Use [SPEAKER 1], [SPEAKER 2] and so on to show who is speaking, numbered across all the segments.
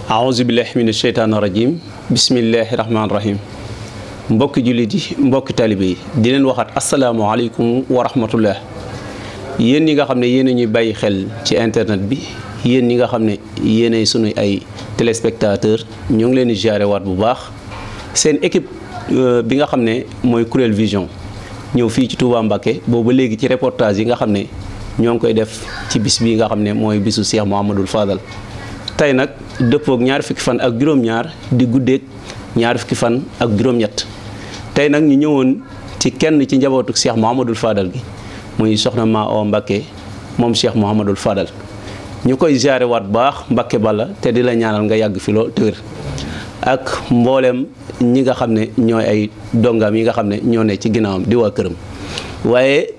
[SPEAKER 1] aouzubillahi mina sheytaani rajim bismillahi rahmaani rahim mbokki jullit yi mbokki talibe yi di leen waxaat asalaamaaleykum wa rahmatullah yéen ñi nga xam ne yéen a ñuy bàyyi xel ci internet bi yéen ñi nga xam ne yéenay sunu ay téléspectateurs ñoo ngi leen di jaare waat bu baax seen équipe bi nga xam ne mooy Kourel Vision ñëw fii ci Touba Mbacké boobu ba léegi ci reportage yi nga xam ne ñoo ngi koy def ci bis bi nga xam ne mooy bisu Cheikh Mouhamadoul Fadal tey nag dëppook ñaar fukki fan ak juróom-ñaar di guddeeg ñaar fukki fan ak juróom-ñett tey nag ñu ñëwoon ci kenn ci njabootu Cheikh Mouhamadoul Fadal gi muy soxna Ma Awa Mbacké moom Cheikh Mouhamadoul Fadal ñu koy jaare waat baax Mbacké Balla te di la ñaanal nga yàgg fi lool te wér ak mbooleem ñi nga xam ne ñooy ay dongaam yi nga xam ne ñoo ne ci ginnaawam di waa këram waaye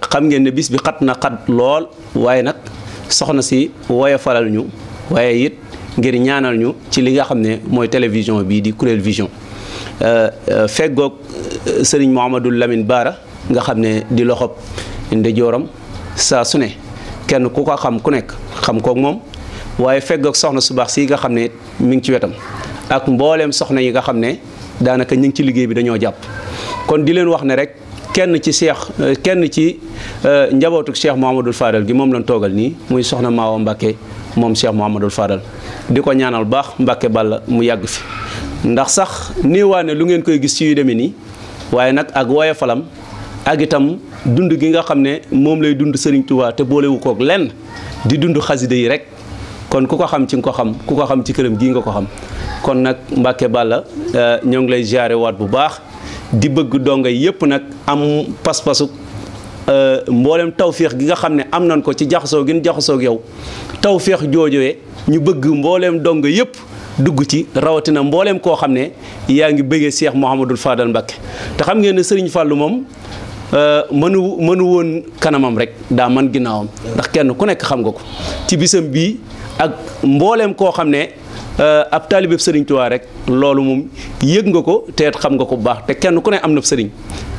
[SPEAKER 1] xam ngeen ne bis bi xat na xat lool waaye nag soxna si woye falal ñu waaye it ngir ñaanal ñu ci li nga xam ne mooy télévision bii di Kourel Vision feggoog sëriñ Mouhamadou Lamine Bara nga xam ne di loxob ndeyjooram saa su ne kenn ku ko xam ku nekk xam koog moom waaye feggoog soxna su baax si nga xam ne mi ngi ci wetam ak mbooleem soxna yi nga xam ne daanaka ñu ngi ci liggéey bi dañoo jàpp kon di leen wax ne rek kenn ci njabootu Cheikh Mouhamadoul Fadal gi moom lañ toogal nii muy soxna Ma Awa Mbacké moom Cheikh Mouhamadoul Fadal di ko ñaanal baax Mbacké Balla mu yàgg fi ndax sax néewaane lu ngeen koy gis ci yu demee nii waaye nag ak woye falam ak itam dund gi nga xam ne moom lay dund Serigne Touba te boolewu koog lenn di dund xasida yi rek kon ku ko xam ci nga ko xam ku ko xam ci këram gii nga ko xam kon nag Mbacké Balla ñoo ngi lay jaare waat bu baax di bëgg donga yépp nag am pas-pasu mboolem tawféex gi nga xam ne am nañ ko ci jaxasoo gi ñu jaxasoo ak yow tawféex joojowee ñu bëgg mbooleem donga yépp dugg ci rawatina mbooleem koo xam ne yaa ngi bëggee Cheikh Mouhamadoul Fadal Mbacké te xam ngeen ne Serigne Fallou moom mënu woon kanamam rek daa man ginnaawam ndax kenn ku nekk xam nga ko ci bisam bii ak mbooleem koo xam ne ab taalibeb Serigne Touba rek loolu moom yëg nga ko te xam nga ko bu baax te kenn ku ne am na Serigne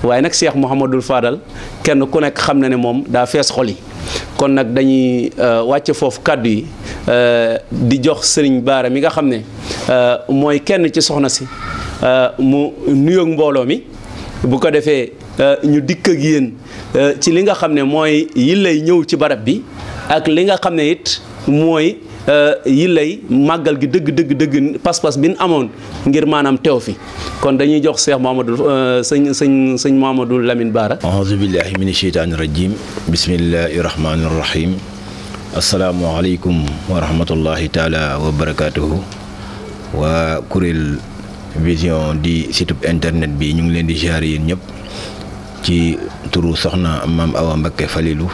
[SPEAKER 1] waaye nag Cheikh Mouhamadoul Fadal kenn ku nekk xam na ne moom daa fees xol yi kon nag dañuy wàcce foofu kàddu yi di jox Serigne Bara mi nga xam ne mooy kenn ci soxna si mu nuyoog mbooloo mi bu ko defee ñu dikk ak yéen ci li nga xam ne mooy yi lay ñëw ci barab bi ak li nga xam ne it mooy yi lay màggal gi dëgg pas-pas bi ñu amoon ngir maanaam teew fi kon dañuy jox Cheikh Mouhamadoul sëñ Mouhamadoul Lamine Bara.
[SPEAKER 2] aouzu billahi mina sheytaani rajim bismillahi rahmaani rahim asalaamualeykum wa rahmatullahi taala wa barakatuhu waa Kourel Vision di site internet bi ñu ngi leen di ziar yéen ñëpp ci turu soxna Maam Awa Mbacké Falilou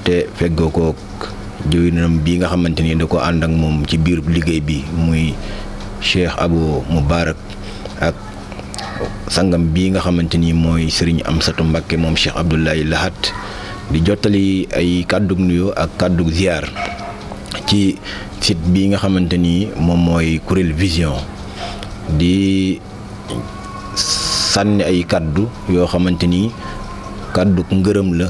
[SPEAKER 2] te feggoo ko jëwinam bii nga xamante ni da ko ànd ak moom ci biir liggéey bi muy Cheikh Abou Moubarak ak sangam bii nga xamante ni mooy Serigne Amsatou Mbacké moom Cheikh Abdoulaye Lahat di jottali ay kàddug nuyoo ak kàddug ziar ci site bii nga xamante ni moom mooy Kourel Vision di sànni ay kàddu yoo xamante ni kàddug ngërëm la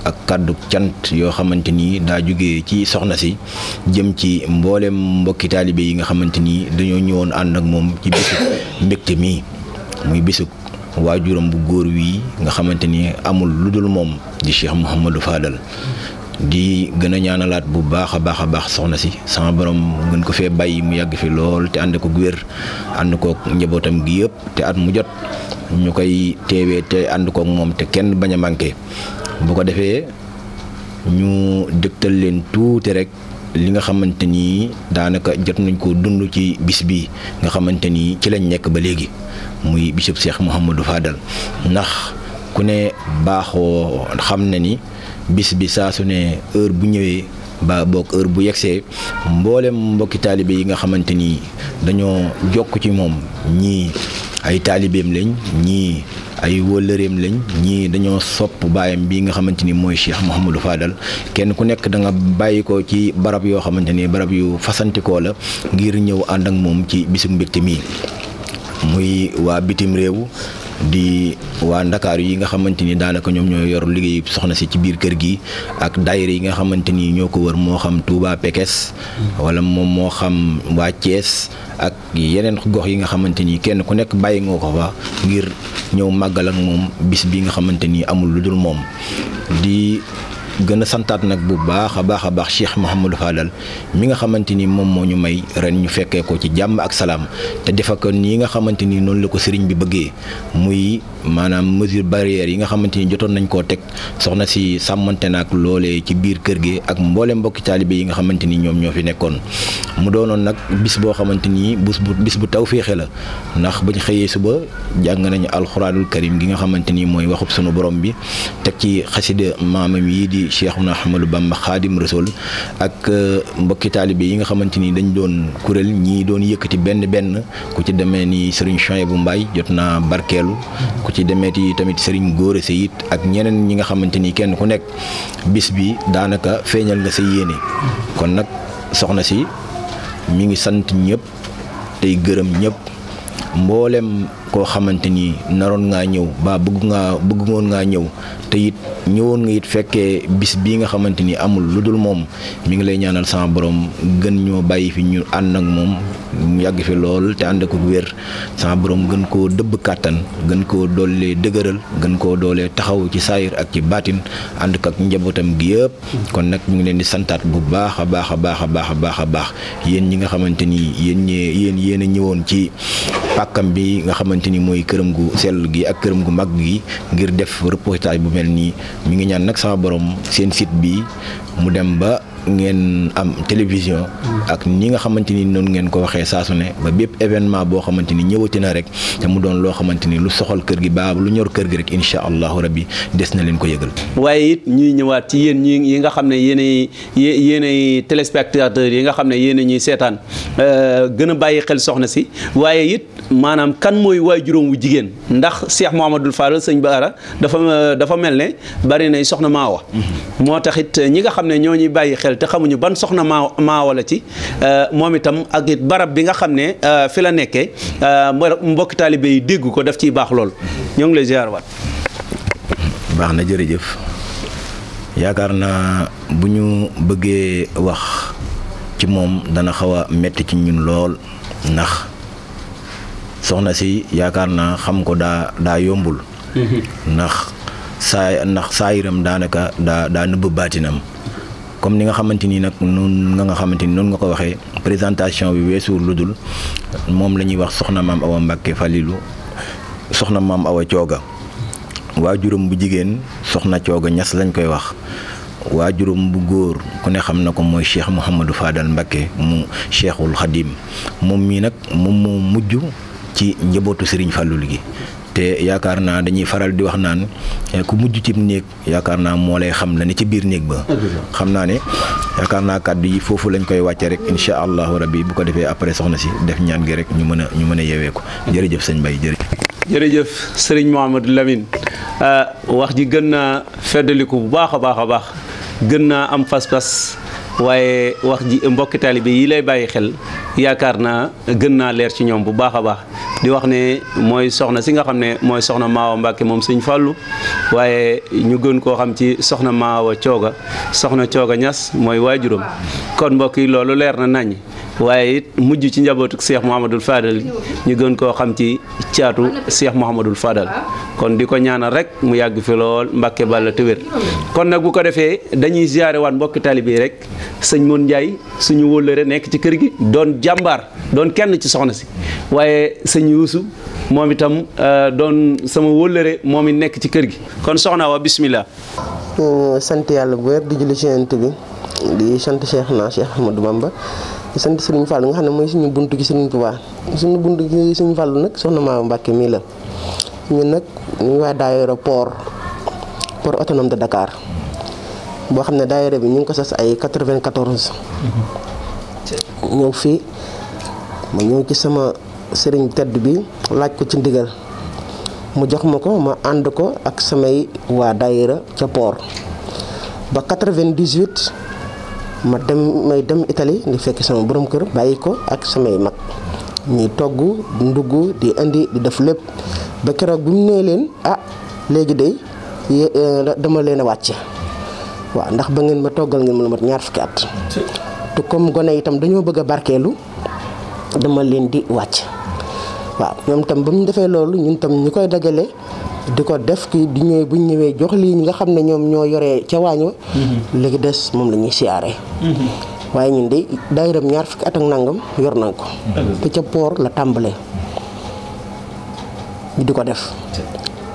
[SPEAKER 2] ak kàddu cant yoo xamante ni daa jógee ci soxna si jëm ci mboolem mbokki taalibe yi nga xamante ni dañoo ñëwoon ànd ak moom ci bisu mbégte mi muy bisu waajuram bu góor wi nga xamante ni amul lu dul moom di Cheikh Mouhamadoul Fadal di gën a ñaanalaat bu baax a baax soxna si sama borom gën ko fee bàyyi mu yàgg fi lool te ànd ko wér ànd kook njabootam gi yëpp te at mu jot ñu koy teewee te ànd kook moom te kenn bañ a manqué bu ko defee ñu dëgtal leen tuuti rek li nga xamante ni daanaka jot nañ ko dund ci bis bi nga xamante ni ci lañ nekk ba léegi muy bisub Cheikh Mouhamadoul Fadal ndax ku ne baaxoo xam na ni bis bi saa su ne heure bu ñëwee ba boog heure bu yegsee mboolem mbokki taalibe yi nga xamante ni dañoo jokk ci moom ñii ay taalibeem lañ ñii ay wóllëreem lañ ñii dañoo sopp baayam bi nga xamante ni mooy Cheikh Mouhamadou Fadal kenn ku nekk da nga bàyyi ko ci barab yoo xamante ni barab yu fasantikoo la ngir ñëw ànd ak moom ci bisu mbégte mi muy waa bitim réew di waa Ndakaaru yi nga xamante ni daanaka ñoom ñoo yor liggéey soxna si ci biir kër gi ak daayira yi nga xamante ni ñoo ko wër moo xam Touba Pekes wala moom moo xam waa Thiès ak yeneen gox yi nga xamante ni kenn ku nekk bàyyi nga ko fa ngir ñëw màggal ak moom bis bi nga xamante ni amul lu dul moom di gën a santaat nag bu baax a baax Cheikh Mouhamadou Fadal mi nga xamante ni moom moo ñu may ren ñu fekkee ko ci jàmm ak salaam te defa ko nii nga xamante ni noonu la ko sëriñ bi bëggee muy maanaam mesure barrière yi nga xamante ni jotoon nañ koo teg soxna si sàmmante na ak loolee ci biir kër gi ak mboolem mbokki taalibe yi nga xamante ni ñoom ñoo fi nekkoon mu doonoon nag bis boo xamante ni bis bu taw féexe la ndax bañ xëyee suba jàng nañu alxuraanul karim gi nga xamante ni mooy waxub sunu borom bi teg ci xasida maamam yi di Cheikhuna Ahmadou Bamba Xaadim Rasul ak mbokki taalibe yi nga xamante ni dañ doon kuréel ñii doon yëkkati benn ku ci demee ni Serigne Chouaïbou Mbaye jot naa barkeelu ku ci demeeti tamit Serigne Gora Seyit ak ñeneen ñi nga xamante ni kenn ku nekk bis bi daanaka feeñal nga sa yéene kon nag soxna si mi ngi sant ñëpp tey gërëm ñëpp mboolem koo xamante ni naroon ngaa ñëw ba bëggoon ngaa ñëw te it ñëwoon nga it fekkee bis bii nga xamante ni amul lu dul moom mi ngi lay ñaanal sama borom gën ñoo bàyyi fi ñu ànd ak moom mu yàgg fi lool te ànd ak wér sama borom gën koo dëbb kàttan gën koo doolee dëgëral gën koo doolee taxaw ci saayir ak ci baatin ànd ak njabootam gi yëpp kon nag ñu ngi leen di santaat bu baax a baax yéen ñi nga xamante ni yéen a ñëwoon ci pàkkam bi nga xamante ni mooy këram gu sell gi ak këram gu mag gi ngir def reportage bu mel nii mi ngi ñaan nag sama borom seen site bi mu dem ba ngeen am télévision ak ni nga xamante ni noonu ngeen ko waxee saa su ne ba bépp événement boo xamante ni ñëwati na rek te mu doon loo xamante ni lu soxal kër gi ba lu ñor kër gi rek incha allahu rabbi des na leen ko yëgal.
[SPEAKER 1] waaye it ñuy ñëwaat ci yéen yi nga xam ne yéenay téléspectateurs yi nga xam ne yéen a ñuy seetaan gën a bàyyi xel soxna si waaye it maanaam kan mooy waajuróom wu jigéen ndax Cheikh Mouhamadoul Fadal sëñ Baara dafa mel ne bari nay soxna Maawa moo taxit ñi nga xam ne ñoo ñuy bàyyi xel te xamuñu ban soxna Maawa la ci moom itam ak it barab bi nga xam ne fi la nekkee mbokki taalibe yi dégg ko daf ciy baax lool ñoo ngi lay ziar waat.
[SPEAKER 2] baax na jërëjëf yaakaar naa bu ñu bëggee wax ci moom dana xaw a metti ci ñun lool ndax soxna si yaakaar naa xam ko daa yombul ndax saayiram daanaka daa nëbb baatinam comme ni nga xamante ni nag noonu nga ko waxee présentation bi weesu lu dul moom la ñuy wax soxna maam Awa Mbacke Falilou soxna maam Awa Cooga waajuram bu jigéen soxna Cooga Ñas lañ koy wax waajuram bu góor ku ne xam na ko mooy Cheikh Mouhamadou Fadal Mbacke mu Cheikhul Khadim moom mii nag moom moo mujj ci njabootu Serigne Fallou gi te yaakaar naa dañuy faral di wax naan ku mujj ci néeg yaakaar naa moo lay xam la ne ci biir néeg ba xam naa ne yaakaar naa kàddu yi foofu lañ koy wàcce rek incha allahu rabbi bu ko defee après soxna si def ñaan gi rek ñu mën a yeewee ko jërëjëf sëñ Mbaye
[SPEAKER 1] jërëjëf sëriñ Mouhamadou Lamine wax ji gën naa feddaliku bu baax a baax gën naa am fas-fas waaye wax ji mbokki taalibe yi lay bàyyi xel yaakaar naa gën naa leer ci ñoom bu baax a baax di wax ne mooy soxna si nga xam ne mooy soxna Maawa Mbacke moom sëñ Fallou waaye ñu gën koo xam ci soxna Maawa Cooga soxna Cooga Ñas mooy waajuram kon mbokk yi loolu leer na nañ waaye it mujj ci njabootu Cheikh Mouhamadoul Fadal ñu gën koo xam ci caatu Cheikh Mouhamadoul Fadal kon di ko ñaanal rek mu yàgg fi lool Mbacke balla te wér kon nag bu ko defee dañuy ziare waat mbokki taalibe yi rek sëñ Mon Ndiaye suñu wóllëre nekk ci kër gi doon jàmbaar doon kenn ci soxna si waaye sëñ Yuusu moom itam doon sama wóllëre moom it nekk ci kër gi kon soxna wa bismillah.
[SPEAKER 3] sant yàlla bu wér di julli ci Yonent bi di sant Cheikh Ahmadou Bamba di sant Serigne Fall nga xam ne mooy suñu buntu gi Serigne Touba suñu buntu gi Serigne Fall nag soxna Maawa Mbacke mii la ñun nag ñu ngi waa daayira port autonome de Dakar boo xam ne daayira bi ñu ngi ko sos ay 94 ñëw fii ma ñëw ci sama sëriñ tedd bi laaj ko ci ndigal mu jox ma ko ma ànd ko ak samay waa daayira ca port ba 98 may dem Italie di fekk sama borom kër bàyyi ko ak samay mag ñuy togg ndugg di indi di def lépp ba keroog bi mu nee leen léegi de dama leen a wàcce waaw ndax ba ngeen ma toggal ngeen ma lu mat 2 fukki at te comme gone itam dañoo bëgg a barkeelu dama leen di wàcc waaw ñoom tam ba mu defee loolu ñun tam ñu koy dajale di ko def ki di ñëwee bu ñu ñëwee jox lii ñi nga xam ne ñoom ñoo yoree ca waañ wa léegi des moom la ñuy siyaaree waaye ñun de daayiram 2 fukki at ak nangam yor nañ ko te ca port la tàmbalee di ko def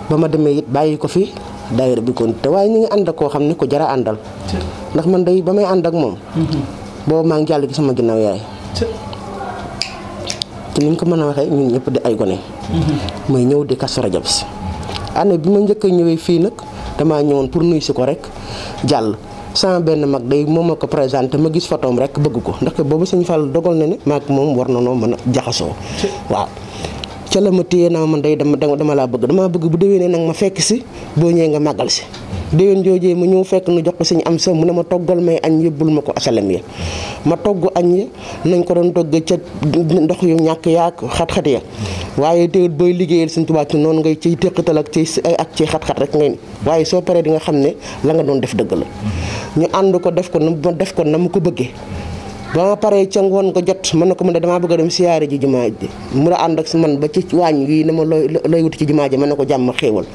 [SPEAKER 3] ba ma demee it bàyyi ko fi daayira bi kon te waaye ñu ngi ànd ak koo xam ne ko jara àndal ndax man day ba may ànd ak moom boobu maa ngi jàll gi sama ginnaaw yaay te ni ñu ko mën a waxee ñun ñëpp di ay gone mooy ñëw di Kazu Rajab si année bi ma njëkk a ñëwee fii nag damaa ñëwoon pour nuyu si ko rek jàll sama benn mag day moom ma ko présenté ma gis photoom rek bëgg ko ndaxte boobu Sëñ Fall dogal na ne maag moom war na noo mën a jaxasoo waaw ca la ma téye naa man day dama laa bëgg damaa bëgg bu déwénee nag ma fekk si boo ñëwee nga màggal si déwén joojee ma ñëw fekk nu jox ko Sëñ am sa mu ne ma toggal may añ yóbbul ma ko asalem ya ma togg añ ya nañ ko doon togg ca ndox yu ñàkk yaak xat-xat ya waaye teewut booy liggéeyal Sëñ Tuubaa ci noonu ngay ciy téqatal ak ci xat-xat rek ngay waaye soo paree di nga xam ne la nga doon def dëgg la ñu ànd ko def ko na mu ko bëggee ba ma paree ca ngoon ko jot mën na ko mën de damaa bëgg a dem siyaare ji jumaa ji mu la ànd ak man ba ci waañ wi ne ma looy wuti ci jumaa ji mën na ko jàmm xéewal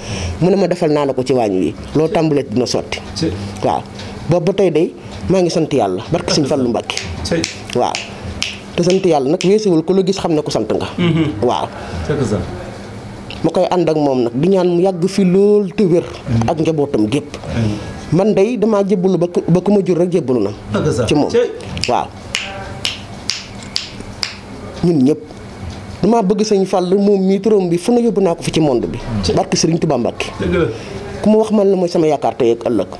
[SPEAKER 3] mu ne ma defal naa la ko ci waañ wi loolu tàmbalee dina sotti waaw boobu ba tey day maa ngi sant yàlla barke Sëñ Fallu Mbàkke waaw te sant yàlla nag weesuwul ko la gis xam ne ko sant nga waaw ma koy ànd ak moom nag di ñaan mu yàgg fi lool te wér ak njabootam gépp man day damaa jébbalu ba ku ma jur rek jébbalu na ci moom waaw ñun ñëpp damaa bëgg Sëñ Fall moom mii turam bi fu na yóbbu naa ko fi ci monde bi barke Sëriñ Tuubaa Mbàkke ku ma wax man la mooy sama yaakaar tey ak ëllëg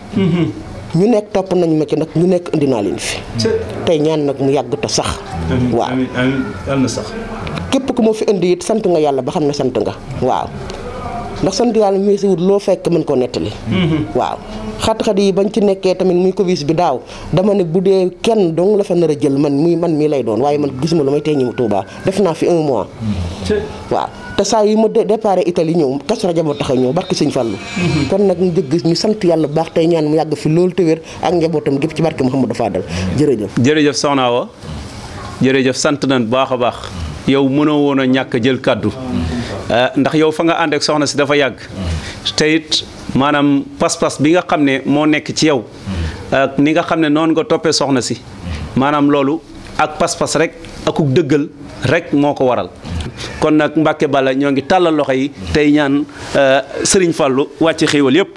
[SPEAKER 3] ñu nekk topp nañ ma ci nag ñu nekk indi naa leen fi tey ñaan nag mu yàgg te sax waaw
[SPEAKER 4] yàlla na sax
[SPEAKER 3] képp ku ma fi indi it sant nga yàlla ba xam ne sant nga waaw ndax sant yàlla muy si wut loo fekk mën koo nettali waaw xat-xat yi bañ ci nekkee tamit muy Covid bi daaw dama ne bu dee kenn dong la fa nar a jël man mii lay doon waaye man gisuma lu may tee ñi mu Tuubaa def naa fi 1 mois waaw te saa yi ma départ Italie ñëw Kazu Rajab a tax a ñëw barke Sëñ Fallu kon nag ñu dëgg ñu sant yàlla bu baax tey ñaan mu yàgg fi loolu te wér ak njabootam gépp ci barke Mouhamadou Fadal
[SPEAKER 1] jërëjëf soxna Awa jërëjëf sant nañ baax a baax yow mënoo woon a ñàkk jël kàddu ndax yow fa nga ànd ak soxna si dafa yàgg te it maanaam pas-pas bi nga xam ne moo nekk ci yow ak ni nga xam ne noonu nga toppee soxna si maanaam loolu ak pas-pas rek akuk dëggal rek moo ko waral kon nag Mbàkke Balla ñoo ngi tàllal loxo yi tey ñaan Sëriñ Fallu wàcc xéewal yépp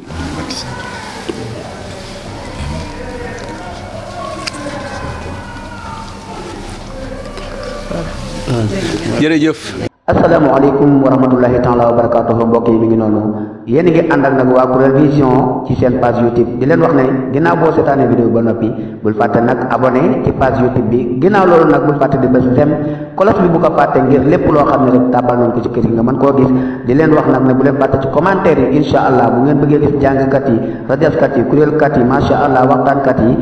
[SPEAKER 1] jërëjëf
[SPEAKER 5] asalaamaaleykum wa rahmatullahi taala wa barakatuhu mbokk yi mi ngi noonu yéen a ngi ànd ak nag waa Kourel Vision ci seen page YouTube di leen wax ne ginnaaw boo seetaanee vidéo ba noppi bul fàtte nag abonné ci page YouTube bi ginnaaw loolu nag bul fàtte di bës tem cloche bi bu ko fàtte ngir lépp loo xam ne rek tàbbal nañ ko ci kër gi nga mën koo gis di leen wax nag ne bu leen fàtte ci commentaire yi incha allah bu ngeen bëggee gis jàngkat yi rajaskat yi kuréelkat yi macha allah waxtaankat yi